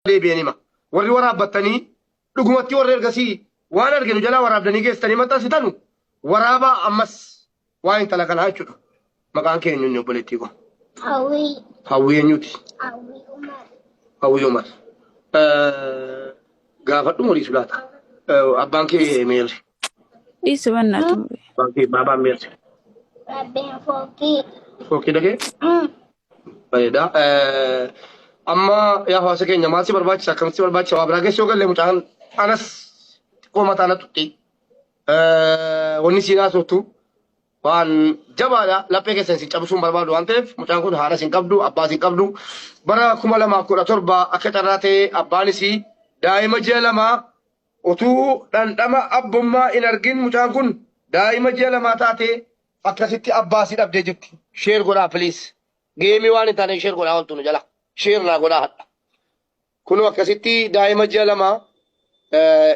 deebi'een hima. Warri waraabbattanii dhugumatti warri ergasii waan arginu jalaa waraabdanii geessitanii maxxansitanu waraabaa ammas waa intala kanaa jechuudha. Maqaan kee eenyuun obboleettii koo? Hawwii. Hawwii eenyuti? Hawwii Umar. Hawwii Umar. Gaafadhu horii sulaata. Abbaan kee meerri? Dhiisi bannaa xumure. Abbaan kee baabaan meerri? Rabbeen fooqii. Fooqii dhagee? Bareeda. Amma yaa hawaasa keenya maal si barbaachisa akkamitti si barbaachisa waa biraa keessa yoo galle mucaan anas xiqqoo mataa na tuqxi. Wanni siin haasoftu waan jabaadha laphee keessan isin cabsuu hin barbaadu waan ta'eef mucaan kun haadhas hin qabdu abbaas hin qabdu bara 2017 akka carraa ta'e abbaan isii daa'ima ji'a lamaa utuu dhandhama abbummaa hin argin mucaan kun daa'ima ji'a lamaa taate akkasitti abbaa isii dhabdee jirti. Share godhaa please. Geemii waan hin taane share godhaa ooltu nu jala. Share naa godhaa hadha. Kunoo akkasitti daa'ima ji'a lamaa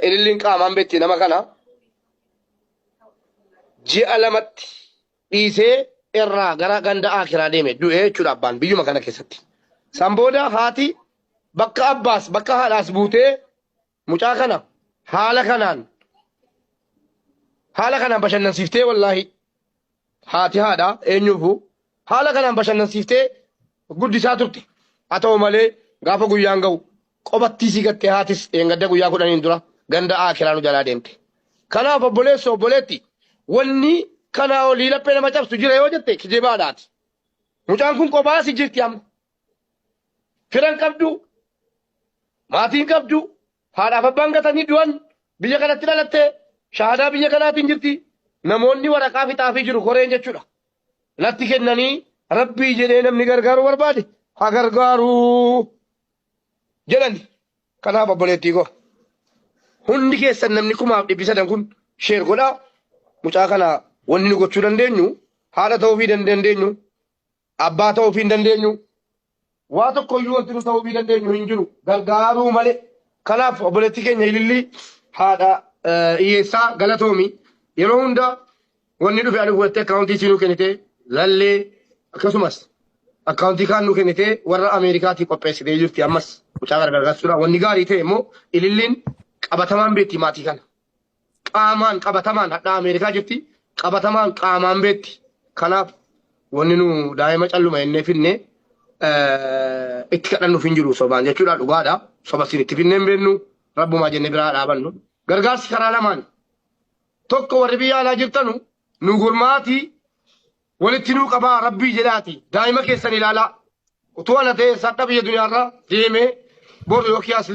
ililliin qaamaan beekti nama kana ji'a lamatti dhiisee irraa gara ganda akiraa deeme du'ee jechuudha abbaan biyyuma kana keessatti. San booda haati bakka abbaas bakka haadhaas buutee mucaa kana haala kanaan haala kanaan bashannansiiftee wallaahi haati haadha eenyuufu haala kanaan bashannansiiftee guddisaa turte. Haa ta'u malee gaafa guyyaan ga'u qobattii sii gattee haatis dheengadda guyyaa kudhaniin dura ganda aakiraa nu jalaa deemte. Kanaaf obboleessa obboleetti wanni kanaa olii laphee nama cabsu jira yoo jette kijibaadhaati. Mucaan kun kophaa si jirti amma. Firan qabdu, maatiin qabdu, haadhaaf abbaan gatanii du'an biyya kanatti dhalatte shahaadaa biyya kanaatiin jirti. Namoonni waraqaa fixaafii jiru koreen jechuudha. Natti kennanii rabbii jedhee namni gargaaruu barbaade haa gargaaruu jedhani. Kanaaf obboleettii koo hundi keessan namni 3,300 kun sheer godhaa mucaa kana wanni nu gochuu dandeenyu haadha ta'uufii dandeenyu abbaa ta'uufii hin dandeenyu. Waa tokko iyyuu wanti nu ta'uufii dandeenyu hin jiru. Gargaaruu malee. Kanaaf obboleettii keenya ilillii haadha hiyyeessaa galatoomi. Yeroo hunda wanni dhufe ani fudhattee akkaawuntii isii nuu kennite lallee akkasumas akkaawuntii kaan nuu kennite warra Ameerikaatii qopheessitee jirti ammas mucaa kana gargaarsuudha. Wanni gaarii ta'e immoo ililliin qabatamaan beekti maatii kana. Qaamaan qabatamaan hadhaa Ameerikaa jirti qabatamaan qaamaan beekti. Kanaaf wanni nu daa'ima calluma jennee finne itti kadhannuuf hin jiru sobaan jechuudha dhugaadha. Soba isin itti finnee hin beeknu rabbumaa jennee biraa dhaabannu. Gargaarsi karaa lamaan tokko warri biyya alaa jirtanu nu gurmaatii walitti nuu qabaa rabbii jedhaati daa'ima keessan ilaalaa. Utuu ana ta'e sadha biyya duniyaarra deemee boru yookiin as